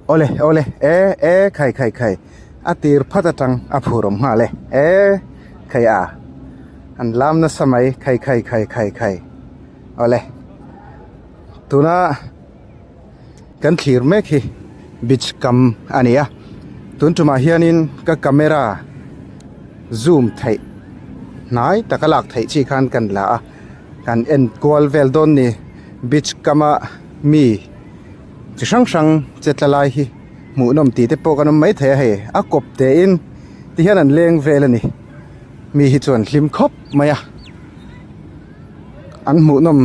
Awle awle e e khai khai khai a tir phat atang a phur awm nghal e e khai a an lam nasa mai khai khai khai khai khai awle tuna kan thlir mek hi beach kam a ni a tun tumah hianin ka camera zoom theih hnai taka lak theih chi khan kan la a kan en kual vel dawn ni beach kama mi. Chi hrang hrang che tla lai hi hmuhnawm tih te pawh kan awm maithei a hei a kawp te in ti hian an leng vel a ni mi hi chuan hlim khawp mai a an hmuhnawm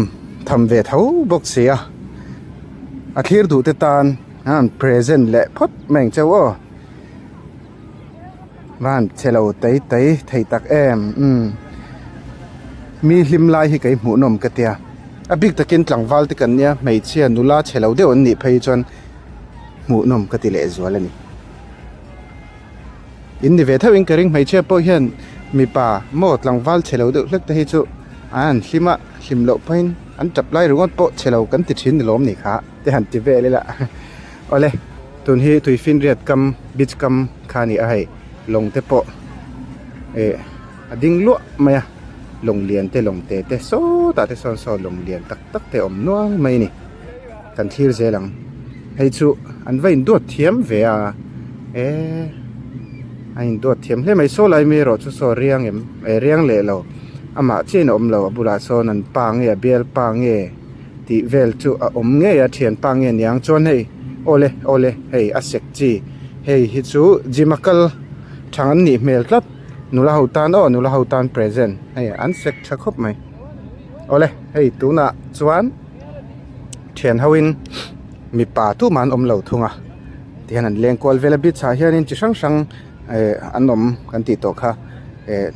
tham ve tho bawk si a a thlir duh te tan an present leh phawt mai ang cheu aw van che lo tei tei thei tak em umm mi hlim lai hi kei hmuhnawm ka tia a bik takin tlangval te kan nia hmeichhia nula chhe lo deuh an nih phei chuan hmuhnawm ka ti leh zual a ni in ni ve theuh in ka ring hmeichhia pawh hian mipa maw tlangval chhe lo deuh hlek te hi chu an hlim a hlim loh pawhin an tap lai ringawt pawh chhe lo kan ti thin ni lawm ni kha te han ti vel ila awle. Tun hi tuifinriat kam beach kam kha a ni a hei lawng te pawh eh a ding luah mai a lawng lian te lawng te te sawtah te sawn saw lawng lian tak tak te a awm nual mai a ni kan thlir zel ang hei chu an va induat thiam ve a eee a induat thiam hle mai saw lai mi erawh chu saw riang em eh riang leh lo amah chiahin a awm lo a bulah sawn an pa nge a bialpa nge. Tih vel chu a awm ngei a thianpa nge niang chuan hei awle awle hei a sek chi hei hi chu gym a kal thang an nih hmel tlat nula ho tan aw nula ho tan present hei an sek tha khawp mai awle hei tunah chuan thian ho in mipa tumah an awm lo thung a tihian an leng kual vel a beach ah hianin chi hrang hrang eh an awm kan tih tawh kha eh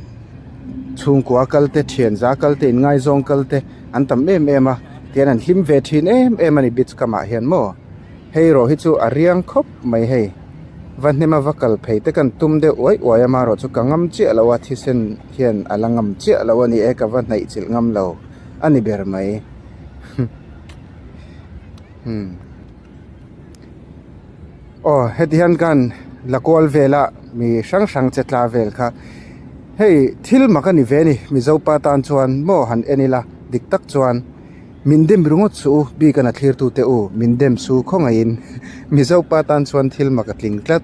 chhungkua kal te thian za kal te inngaizawng kal te. An tam em em a tihian an hlim ve thin em em a ni beach kamah hian maw hei erawh hi chu a riang khawp mai hei va hnem a va kal phei te kan tum deuh uai uai a marawh chu ka ngam chiah lo a thisen hian a la ngam chiah lo a ni e ka va hnaih chilh ngam lo a ni ber mai umm aw heti hian kan la kual vel a mi hrang hrang che tla vel kha hei thil mak a ni ve a ni mizo pa tan chuan maw han en ila dik tak chuan min dem ringawt suh u bik a thlir tute u min dem su khawngaihin mizo pa tan chuan thil mak a tling tlat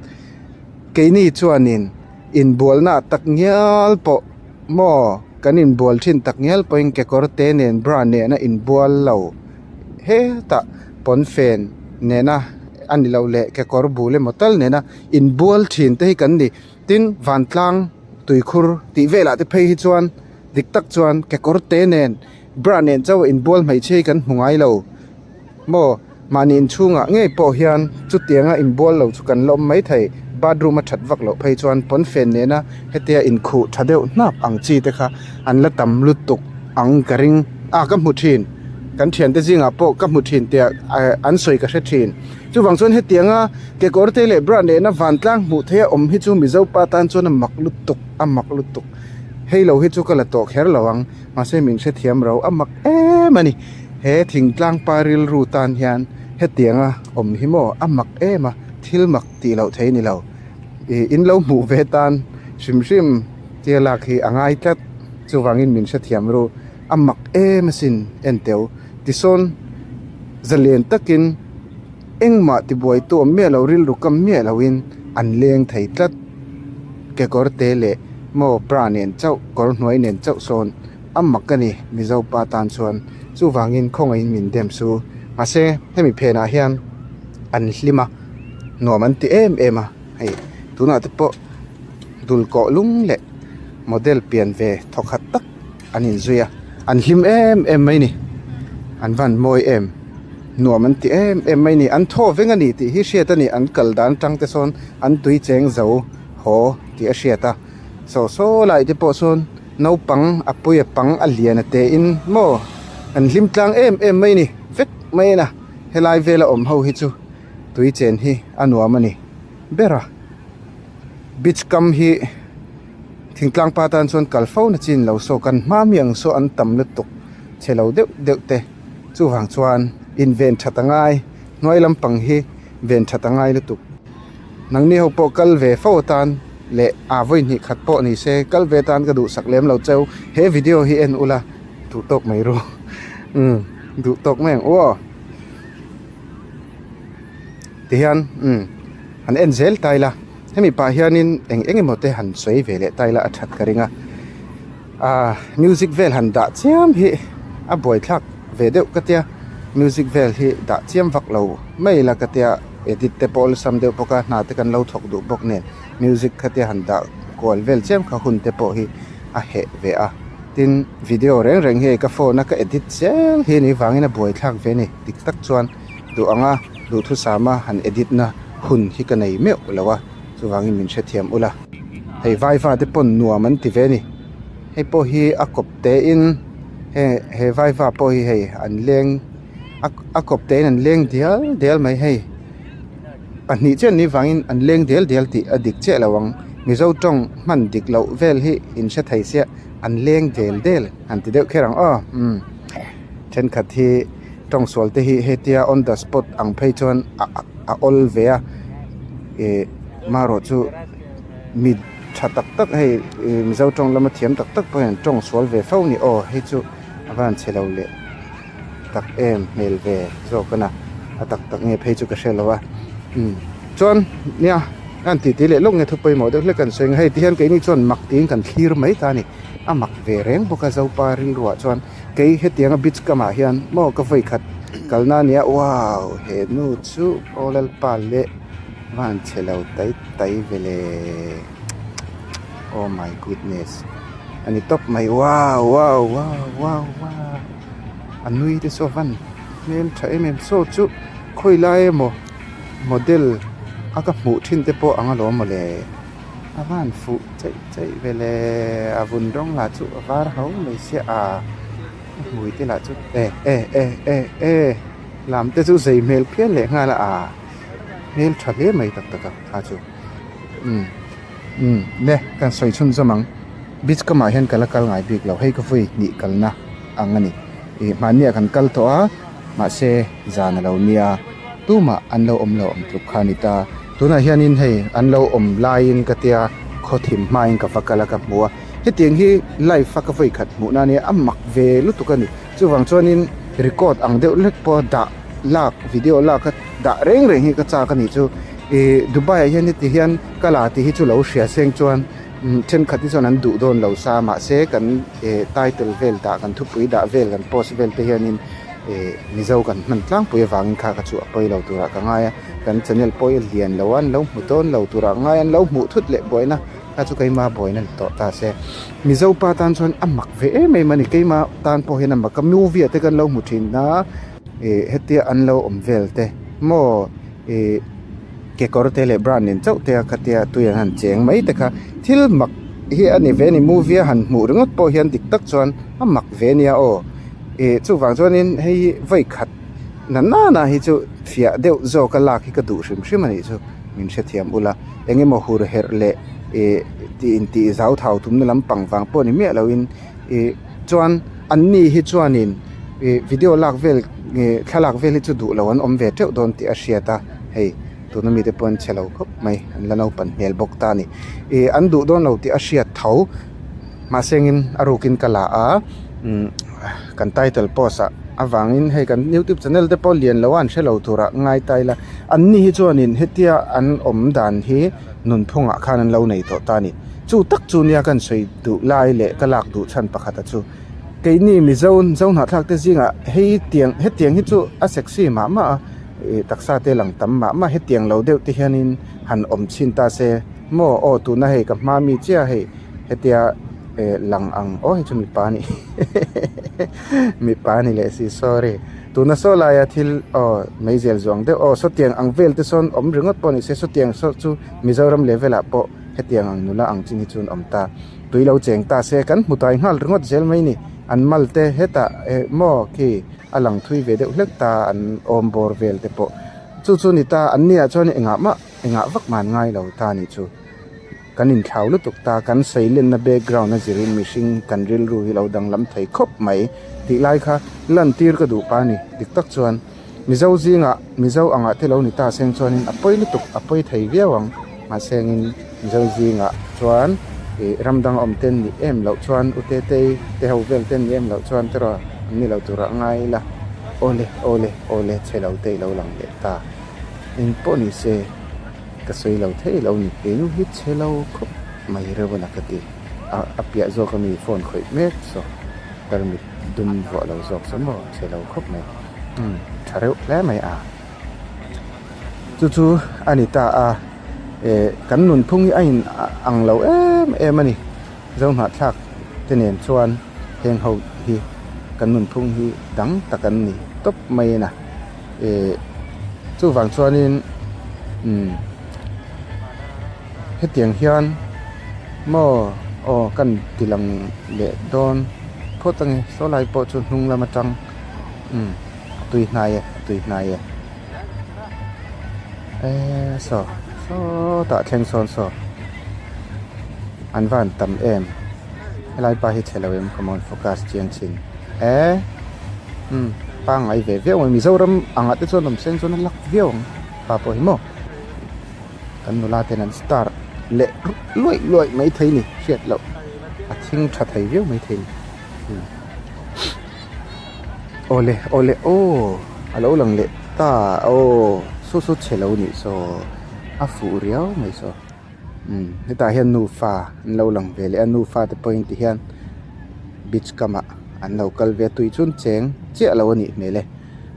keini chuanin inbualna tak ngial pawh maw kan inbual thin tak ngial pawhin kekawr te nen bra nena inbual lo. Hetah pawnfen nena a ni loh leh kekawr bul emaw tal nena inbual thin te hi kan ni. Tin, vantlang tuikhur tih velah te phei hi chuan dik tak chuan kekawr te nen bra nen chauh a inbual hmeichhe hi kan hmu ngai lo maw? Mahni inchhungah ngei pawh hian chutianga inbual lo chu kan la awm maithei. Bathroom a that vak loh phei chuan pawnfen nena hetia inkhuh tha deuh hnap ang chi te kha an la tam lutuk ang ka ring a ka hmu thin. Kan thiante zingah pawh ka hmu thin tia an sawi ka hre thin. Chuvang chuan hetianga kekawr te leh bra nena vantlang hmuh theia awm hi chu Mizo pa tan chuan a mak lutuk a mak lutuk. Hei lo hi chu ka la tawh kher lo ang mahse min hrethiam ro a mak em a ni. He thingtlang pa rilru tan hian hetianga awm hi maw a mak em a thil mak tih loh thei ni lo. Ih in lo hmuh ve tan hrim hrim tia lak hi a ngai tlat chuvangin min hrethiam ru. A mak em asin enteu tisawn zalen takin engmah tibuai tu awm miah lo rilru kam miah loin an leng thei tlat kekawr te leh maw bra nen chauh kawr hnuai nen chauh sawn a mak a ni Mizo pa tan chuan chuvangin khawngaihin min dem su mahse hemi phenah hian an hlim a nuam an ti em em a hei tunah te pawh dul kawh lung leh model pian ve thawkhat tak. An inzui a, an hlim em em mai ni, an van mawi em, nuam an ti em em mai ni, an thaw veng a ni tih hi hriat a ni, an kal dan tang te sawn an tui cheng zo haw tih a hriat a, saw saw lai te pawh sawn naupang a pui a pang a lian a te in maw an hlim tlang em em mai ni vek mai a na helai vela awm ho hi chu tui chen hi a nuam a ni ber a, beach kam hi. Thingtlang pa tan chuan kal fo na chin lo saw kan hma mi ang saw an tam lutuk che lo deuh deuh te chuvang chuan inven that a ngai hnuai lampang hi Ven that a ngai lutuk. Nangni ho pawh kal ve fo atan leh aa vawi hnih khat pawh ni se kal ve atan ka duhsak lem lo cheu. He video hi en ula duh tawk mai ru. Umm duh tawk mai ang u aw. Tihian umm han en zel ta ila hemi pah hianin eng eng emaw te han sawi ve leh ta ila a that ka ring a. Aaa music vel han dah chiam hi a buaithlak ve deuh ka tia music vel hi dah chiam vak lo mai ila ka tia edit te pawh awlsam deuh bawk a hna te kan lo thawk duh bawk nen music khatia han dah kual vel chiam kha hun te pawh hi a heh ve a tin video reng reng hi hei ka phone a ka edit zel hi a nih vangin a buaithlak ve a ni dik tak chuan duh anga duhthusam a han edit na hun hi ka nei meuh lo a chuvangin min hrethiam ula hei vaiva te pawn nuam an ti ve a ni hei pawh hi a kawp te in he he vaiva pawh hi hei an leng a a kawp te in an leng dial dial mai hei pahnih chiah an nih vangin an leng dial dial tih a dik chiah lo ang mizo tawng hman dik loh vel hi in hre thei sia an leng del del han ti deuh kher ang aw umm thenkhat hi. Tawng sual te hi hetia on the spot ang phei chuan a a awl ve a ih marawh chu mi tha tak tak hei ih mizo tawng lama thiam tak tak pawh hian tawng sual ve fo a ni aw hei chu a van chhe lo leh tak em hmel ve zawk a na a tak tak nge phei chu ka hre lo a umm chuan nia a han titi leh lawk nge thu pawimawh deuh hlek kan sawi ang hei tihian keini chuan mak tiin kan thlir mai ta a ni a mak ve reng bawk a zopa rilruah chuan. Kei hetianga beach kamah hian maw ka vawi khat kalna a nia wow he nu chu aw lalpa leh van chhe lo tai tai ve le oh my goodness a ni tawp mai wow wow wow wow wow a nui te saw van hmel tha em em saw chu khawi lai emaw model a ka hmuh thin te pawh ang alawm mawle. A van fuh cheih cheih ve le a vun rawng lah chu a var ho mai sia a a hmui te lah chu e e e e e lam te chu zei hmel phian leh nghal a a hmel tha hle mai tak tak a kha chu umm umm le kan sawi chhun zawm ang beach kamah hian ka la kal ngai bik lo hei ka vawi hnih kalna ang a ni ih hmanni ah kan kal tawh a mahse zan a lo nia. Tumah an lo awm lo ang tluk kha a ni ta. Tunah hianin hei an lo awm laiin ka tia khaw thim hmain ka va kal a ka hmu a. Hetiang hi live a ka vawi khat hmuhna a nia a mak ve lutuk a ni. Chuvang chuanin record ang deuh hlek pawha dah lak video lak a dah reng reng hi ka chak a nih chu. Ih Dubai ah hian heti hian ka la tih hi chu lo hria seng chuan thenkhat hi chuan an duh dawn lo sa mahse kan eh title vel dah kan thupui dah vel kan post vel te hianin. Ih Mizo kan hman tlangpui avangin kha ka chu a pawi lo turah ka ngai a, kan channel pawh hi a lian lo a, an lo hmu dawn lo turah ka ngai a, an lo hmuh thut leh buaina kha chu keima buaina ni tawh ta se. Mizo pa tan chuan a mak ve em em a ni, keima tan pawh hian a mak a, movie ah te kan lo hmu thin a, ih hetia an lo awm vel te maw ih kekawr te leh bra nen chauh te a khatia tui an han cheng mai te kha thil mak hi a ni ve a ni, movie a han hmuh ringawt pawh hian dik tak chuan a mak ve a nia aw. Ih chuvang chuanin hei hi vawi khat na nana hi chu fiah deuh zawk a lak hi ka duh hrim hrim a nih chu min hrethiam ula eng emaw hur herh leh ih tih intih zau thau tumna lampang vang pawh ni miah loin ih chuan an ni hi chuanin ih video lak vel ih thlalak vel hi chu duh lo an awm ve teuh dawn tih a hriat a hei tuna mite pawh an che lo khawp mai an la naupan hmel bawk ta a ni ih an duh dawn lo tih a hriat tho. Mahse engin a rukin ka la a umm kan title post ah avangin hei kan youtube channel te pawh lian lo a an hre lo turah ngai ta ila an ni hi chuanin hetia an awm dan hi nunphungah khan an lo nei tawh ta a ni chu tak chu nia kan sawi duh lai leh ka lak duh chhan pakhat a chu keini mizo zo hnahthlak te zingah hei tiang hetiang hi chu a sexy mah mah a ih taksa te lang tam mah mah hetiang lo deuh te hianin han awm chhin ta se maw aw tuna hei ka hma mi chiah hei. Hetia eh lang ang aw hei chu mipa a ni mipa a ni leh si sorry tuna saw laia thil aw meizel zawng deuh aw sawtiang ang vel te sawn awm ringawt pawh ni se sawtiang saw chu Mizoram level ah pawh hetiang ang nula ang chin hi chuan awm ta tui lo cheng ta se kan hmu tai nghal ringawt zel mai ni an mal te hetah eh maw khi a lang thui ve deuh hlek ta an awm bawr vel te pawh chu chu ni ta an ni ah chuan engah mah engah vak mah an ngai lo ta a nih chu. Kan inthlau lutuk ta, kan seilenna background a zirin mihring kan rilru hi lo danglam thei khawp mai tih lai kha lantir ka duh pa a ni. Dik tak chuan Mizo zingah Mizo angah te lo ni ta seng chuanin a pawi lutuk a pawi thei viau ang mahse engin Mizo zingah chuan ih ram dang awm te an nih em loh chuan u Tetei te ho vel te an nih em loh chuan te erawh an ni lo turah ngai ila awle awle awle chhe lo te i lo lang leh ta eng pawh ni se ka sawi lo thei lo ni keinu hi chhe lo khawp mai reuh a la ka ti a a piah zawk ami phone khawih mek saw tarmit dum vuah lo zawk saw maw chhe lo khawp mai umm tha reuh hle mai a chu chu a ni ta a eh kan nunphung hi a in ang lo em em a ni zohnahthlak te nen chuan heng ho hi kan nunphung hi dang tak an ni tawp mai a eh chuvang chuanin umm hetiang hian maw aw kan ti lang leh dawn phawt ange saw lai pawh chu hnung lam atang umm a tui hnai e a tui hnai e eee saw sawtah thleng sawn saw an van tam em helai pa hi chhe lo em come on focus chiang chhin e umm pangngai ve viau ang Mizoram angah te chuan awm seng chuan a luck viau ang pa pawh hi maw kan nula ten an star leh luaih luaih mai thei ni hriat loh a thing tha thei viau mai thei ni umm awle awle aw a lo lang leh ta aw saw saw chhe lo nih saw a fuh riau mai saw umm hetah hian nufa an lo lang ve leh a nufa te pawhin ti hian beach kamah an lo kal ve a tui chu an cheng chiah lo a nih hmel e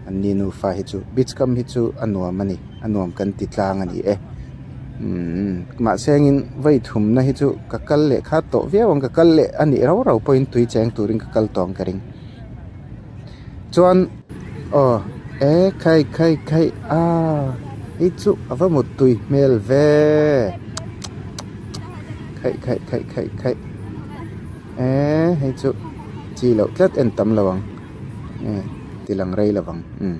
an ni nufa hi chu beach kam hi chu a nuam a ni a nuam kan ti tlang a ni e umm mahse engin vawi thumna hi chu ka kal leh kha tawh viau ang ka kal leh a nih rau rau pawhin tui cheng turin ka kal tawh ang ka ring chuan aw e khai khai khai a hei chu a va mut tui hmel ve khaih khaih khaih khaih khaih e hei chu chi loh tlat en tam lo ang e ti lang rei lo vang umm.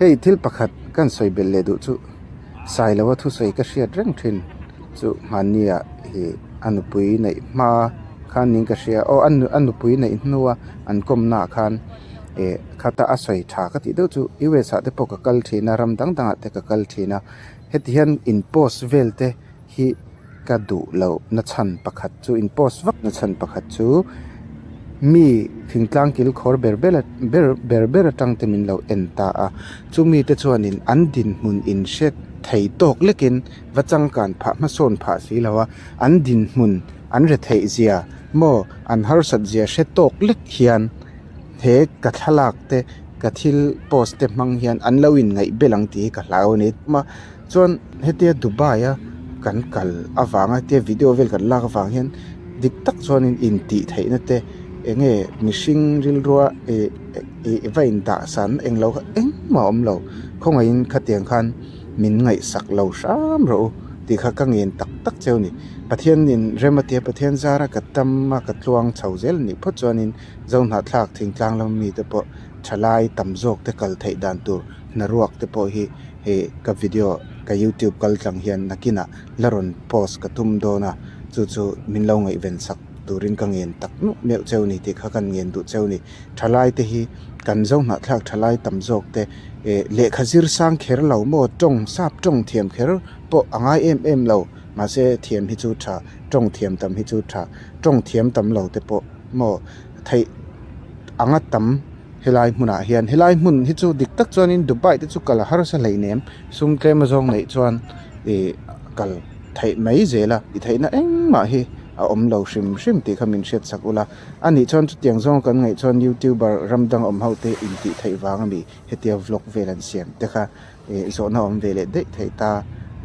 Hei thil pakhat kan sawi belh leh duh chu Sailoa thusawi ka hriat reng thin chu hmannia ih a nupui neih hma khan niin ka hria aw a nupui neih hnua an kawmna ah khan ih khata a sawi tha ka tih deuh chu U_S ah te pawh ka kal thin a ram dang dang ah te ka kal thin a heti hian in post vel te hi ka duh loh na chhan pakhat chu in post vak na chhan pakhat chu mi thingtlang kil khawr ber ber ber ber ber atang te min lo en ta a chumi te chuanin an dinhmun in hre thei tawk lekin va changkan phah hmasawn phah si lo a an dinhmun an re theih zia maw an harsat zia hre tawk lek hian he ka thlalak te ka thil post te hmang hian an lo in ngaih bel ang tih hi ka hlau a ni. Chuan hetia Dubai a kan kal avanga hetia video vel kan lak avang hian dik tak chuanin intih theihna te eng nge mihring rilrua ih ih va indah san englo kha engmah a awm lo khawngaihin khatiang khan min ngaihsak lo hram rawh u tih kha ka ngen tak tak cheu a ni. Pathianin rem a tia Pathian zara ka tam a ka tluang chho zel a nih phawt chuanin Zohnahthlak thingtlang lama mite pawh thalai tam zawk te kal theih dan tur hnaruak te pawh hi Hei ka video ka youtube kal tlang hian nakinah la rawn post ka tum dawn a, chu chu min lo ngaihven sak turin ka ngen tak meuh meuh cheu ni tih kha kan ngen duh cheu ni. Thalai te hi kan zo hnahthlak thalai tam zawk te eh lehkha zir sang kher lo maw tawng sap tawng thiam kher pawh a ngai em em lo mahse thiam hi chu tha tawng thiam tam hi chu tha tawng thiam tam lo te pawh maw theih anga tam. Helai hmunah hian helai hmun hi chu dik tak chuanin Dubai te chu kal a harsa hleinem sum tlem a zawng neih chuan ih kal theih mai zel a ti theihna engmah hi a awm lo hrim hrim tih kha min hriat sak ula anih chuan chutiang zawng kan ngaih chuan youtuber ram dang awm ho te intih theih vang a mi hetia vlog vel an siam te kha ih zawhna awm ve leh daih theih ta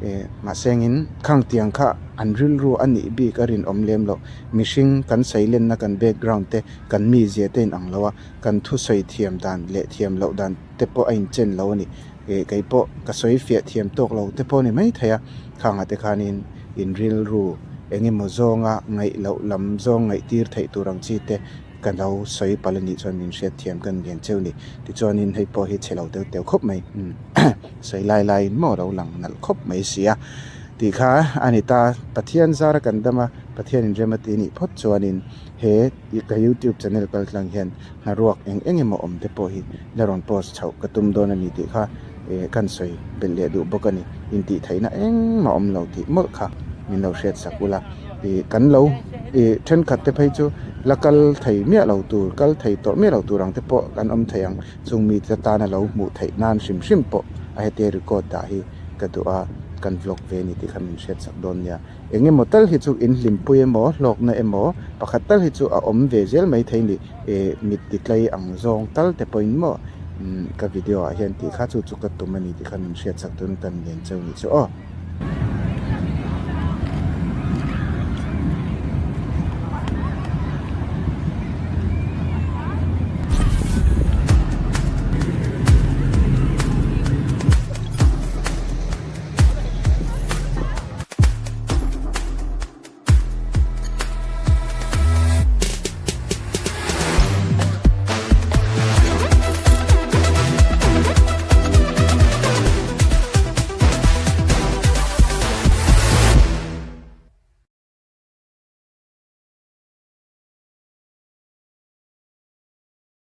ih mahse engin khang tiang kha an rilru a nih bik a rinawm lem loh mihring kan seilenna kan background te kan mizia te inang lo a kan thusawi thiam dan leh thiam loh dan te pawh a inchen lo a ni ih kei pawh ka sawi fiah thiam tawk lo te pawh a ni maithei a khangah te khanin in rilru eng emaw zawnga ngaih loh lam zawng ngaih tir theih tur ang chi te ka lo sawi palh a nih chuan min hriat thiam ka ngen cheu a ni tichuanin hei pawh hi chhe lo deuh deuh khawp mai sawi lai laiin maw a lo lang nalh khawp mai si a. Tih kha a ni ta. Pathian zara kan dam a, Pathian inrem a ti nih phawt chuanin he ka youtube channel kal tlang hian hnaruak eng eng emaw awm te pawh hi la rawn post chhoh ka tum dawn a ni tih kha eh kan sawi belh leh duh bawk a ni. Intihtheihna engmah awm lo tih mawlh kha min lo hriat sak ula. Ih kan lo ih thenkhat te phei chu la kal thei miah lo tur kal thei tawh miah lo tur ang te pawh kan awm thei ang. Chung mite tana lo hmuh theih nan hrim hrim pawh a hetia record dah hi ka duh a, kan vlog ve a ni tih kha min hriat chak dawn nia. Eng emaw tal hi chu in hlimpui emaw hlawkna emaw pakhat tal hi chu a awm ve zel mai thei ni eh mit ti tlai ang zawng tal te pawhin maw umm ka video ah hian tih kha chu chu ka tum a ni tih kha min hriat chak turin kan ngen cheu ni chu aw.